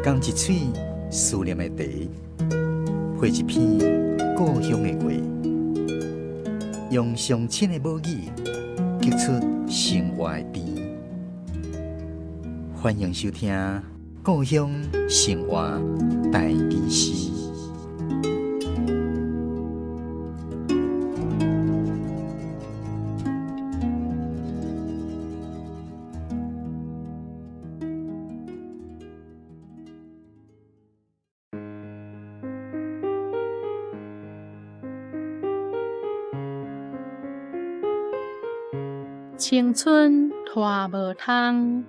仝一喙思念的茶，配一篇故鄉的話，用上親的母語，激出生活的甜。歡迎收聽《故鄉生活台語詩》。青春拖無通。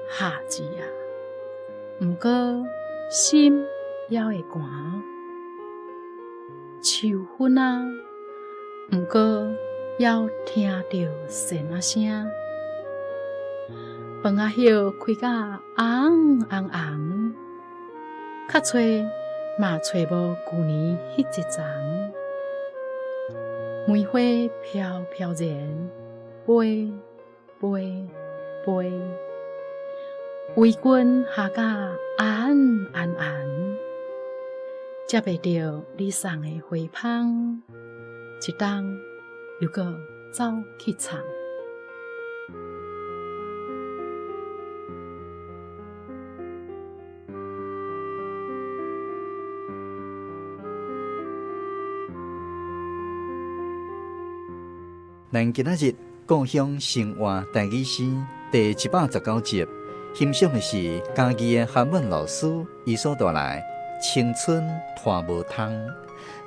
夏至啊，毋過心猶會寒。秋分啊，毋過猶聽著扇仔聲。楓仔葉開甲紅紅紅，較揣嘛揣無舊年彼一叢。梅花飄飄然，飛飛飛，圍巾下甲紅紅紅，接袂著你送的花芳，一冬又閣走去藏。咱今仔日故鄉生活台語詩第119集，欣賞的是嘉義的韓文老師伊所帶來《青春拖無通》。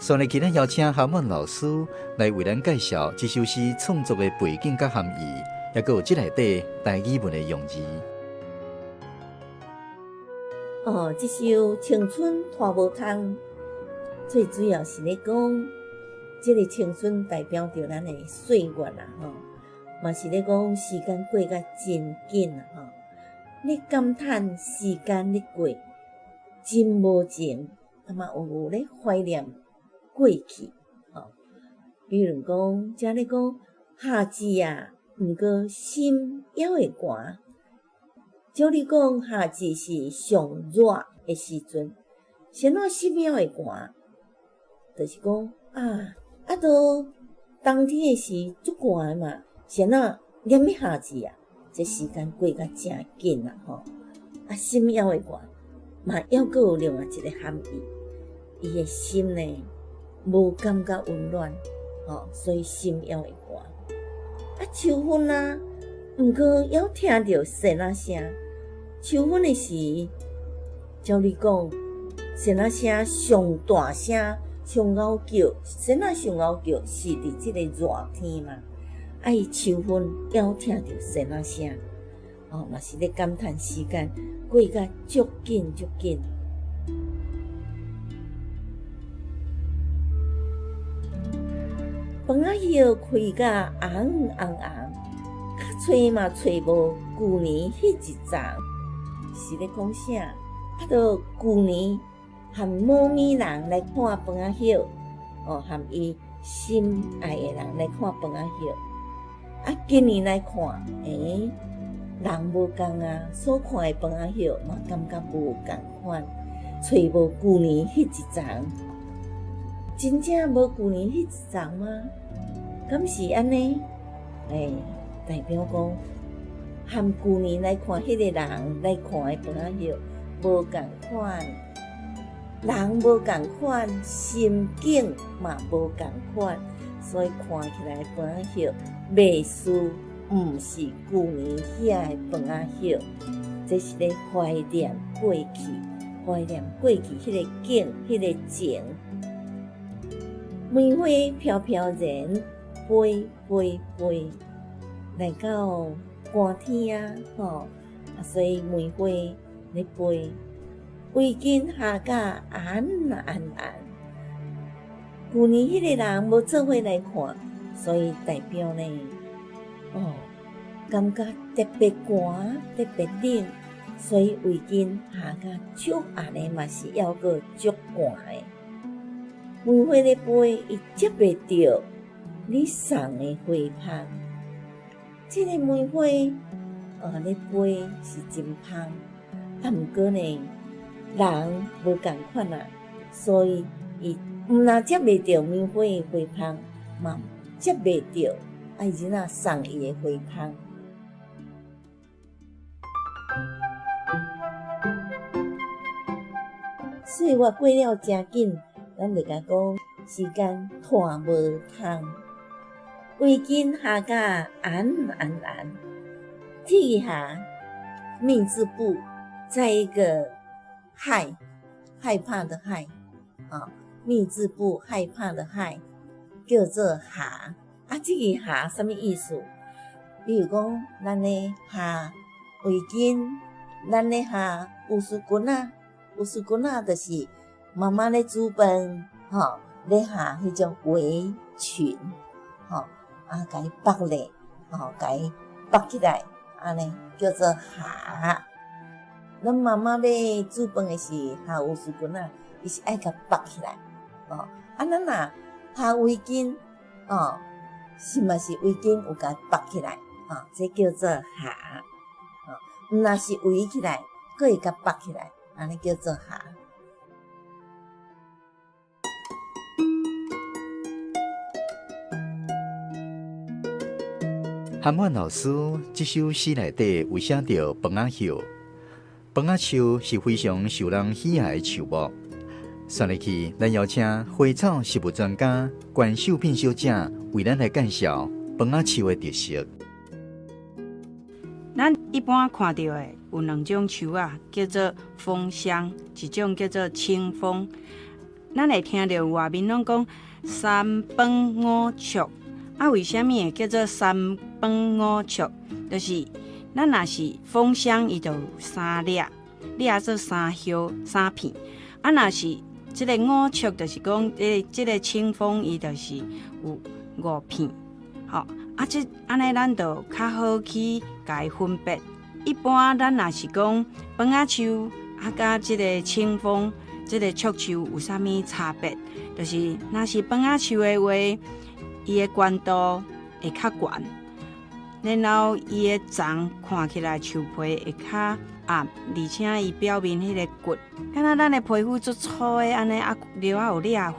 所以今日邀請韓文老師來為咱介紹這首詩創作的背景佮含義，抑閣有這內底台語文的用字。哦，這首《青春拖無通》最主要是咧講，這个青春代表著咱的歲月啦，吼，嘛是咧講時間過甲真緊啦，吼。咧感嘆時間咧過真無情，啊嘛有咧懷念過去，吼。比如講，遮咧講夏至啊，毋過心猶會寒。照理講，夏至是上熱的時陣，啥怎心猶會寒？就是講啊，啊都冬天的時足寒的嘛，啥怎連欲夏至啊？這時間過甲誠緊啊，吼！啊，心猶會寒，嘛猶閣有另外一个含義，伊的心呢，無感覺溫暖，吼，所以心猶會寒。啊，秋分啊，毋過猶聽著扇仔聲。秋分的時，照理講，扇仔聲上大聲、上𠢕叫，扇仔上𠢕叫是佇這个熱天嘛。啊！伊秋分猶聽著扇仔聲，哦，嘛是咧感嘆時間過甲足緊足緊。楓仔葉開甲紅紅紅，較揣嘛揣無舊年彼一叢。是咧講啥？啊，都舊年和某物人來看楓仔葉，哦，和伊心愛的人來看楓仔葉。啊，今年來看，欸，人無仝啊，所看的楓仔葉嘛感覺無仝款，揣無舊年彼一叢。真正無舊年彼一叢嗎？敢是按呢？欸，代表講，和舊年來看彼個人來看的楓仔葉無仝款，人無仝款，心境嘛無仝款，所以看起來楓仔葉袂輸，毋是舊年遐个楓仔葉，這是咧懷念過去，懷念過去彼个景，彼个情。梅花飄飄然，飛飛飛，來到寒天啊，吼，啊，所以梅花咧飛，圍巾下甲紅紅紅。舊年彼个人無做伙來看，所以代表呢，哦，感覺特別寒，特別冷，所以圍巾下甲足按呢嘛是猶閣足寒的。梅花咧飞，伊接袂著你送的花芳。這个梅花哦咧飞是真芳，啊，毋过呢，人无仝款啊，所以伊毋若接袂著梅花的花芳，嘛接袂著爱囡仔送伊的花芳。岁月过了诚紧，咱就共讲时间拖无通。围巾下甲红红红，铁下命字部，再一个害，害怕的害，啊，命字部害怕的害，叫做下。啊，这个下啥物意思？比如讲，咱咧下围巾，咱咧下乌丝裙仔，乌丝裙仔就是妈妈咧煮饭，吼，咧下彼种围裙，吼，啊，共伊縛咧，吼，共伊縛起來，按呢叫做下。咱媽媽咧煮飯的時，下烏絲裙仔，伊是愛共縛起來，吼。啊，咱若下圍巾，吼，是嘛是圍巾有共縛起來，吼，這叫做下，吼。毋若是圍起來，閣會共縛起來，按呢叫做下。韓婉老師這首詩內底有寫著椪仔葉，椪仔樹是非常受人喜愛的樹木。紲落去，咱邀請花草植物專家關秀品小姐為咱來介紹椪仔樹的特色。咱一般看著的有兩種樹仔，叫做楓香，一種叫做青楓。咱會聽著外面攏講三椪五觸，啊，為啥物會叫做三椪五觸？就是咱若是楓香，伊就有三粒，粒做三葉三片；啊，若是這个五觸，就是講這个青楓，伊就是有五片。吼，啊，這按呢，咱就較好去共伊分別。一般咱若是講椪仔樹，啊，佮這个青楓，這个觸樹有啥物差別？就是若是椪仔樹的話，伊的懸度會較懸，然後伊的欉看起來樹皮會較暗，而且伊表面彼個骨，敢若咱的皮膚足粗的按呢，啊，了仔有裂痕。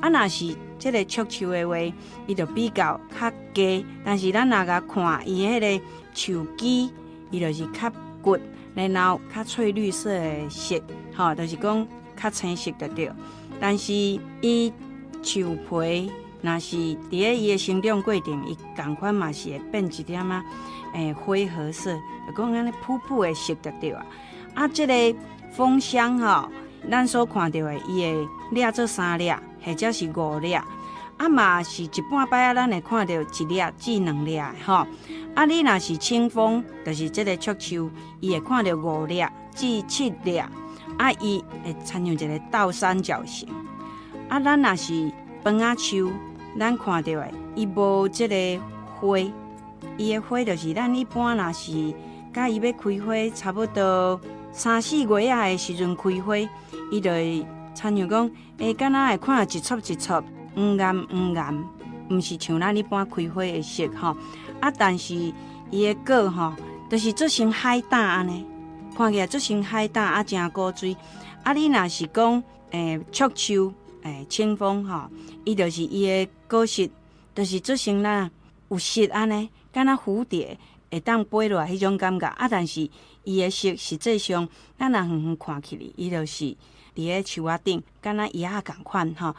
啊，若是這个觸樹的話，伊就比較較低，但是咱若共看伊彼个樹枝，伊就是較骨，然後較翠綠色的色，吼，就是講較青色就對。但是伊樹皮若是佇咧伊的成長過程，伊仝款嘛是會變一點仔，灰褐色，就講按呢殕殕的色就對啊。啊，這个楓香吼，咱所看著的，伊會裂做三粒，或者是五粒，啊嘛是一半擺仔，咱會看著一粒至兩粒的吼。啊，你若是青楓，就是這个觸樹，伊會看著五粒至七粒，啊，伊會親像一个倒三角形。啊，咱若是椪仔樹，咱看著的，伊無這个花，伊的花就是咱一般若是佮伊欲開花，差不多三四月仔的時陣開花，伊就會親像講，敢若會看一撮一撮黃岩黃岩，毋是像咱一般開花的色吼。啊，但是伊的果吼，就是做成海膽按呢，看起來做成海膽啊，誠古錐。啊，你若是講，觸樹。青楓吼，伊就是伊的果實，就是做成啦有色按呢，敢若蝴蝶會當飛落來彼種感覺。啊，但是伊的色實際上，咱若遠遠看起來，伊就是佇咧樹仔頂，敢若葉仔仝款吼。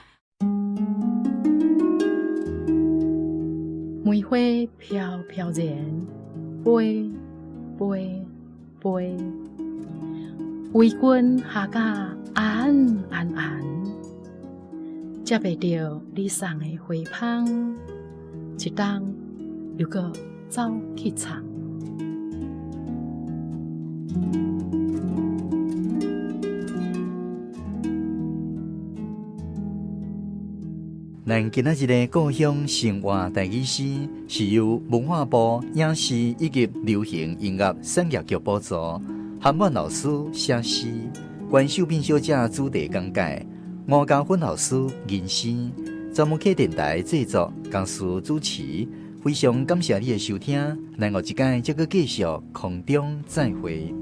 梅花飄飄然，飛飛飛，圍巾下甲紅紅紅。接袂著你送的花芳，一冬又閣走去藏。咱今仔日的故鄉生活台語詩，是由文化部影視以及流行音樂產業局補助，韓婉老師寫詩，關秀敏小姐主題講解。吳家芬老師吟詩，專門客電台製作，江蘇主持。非常感謝你的收聽，咱後一擺再閣繼續空中再會。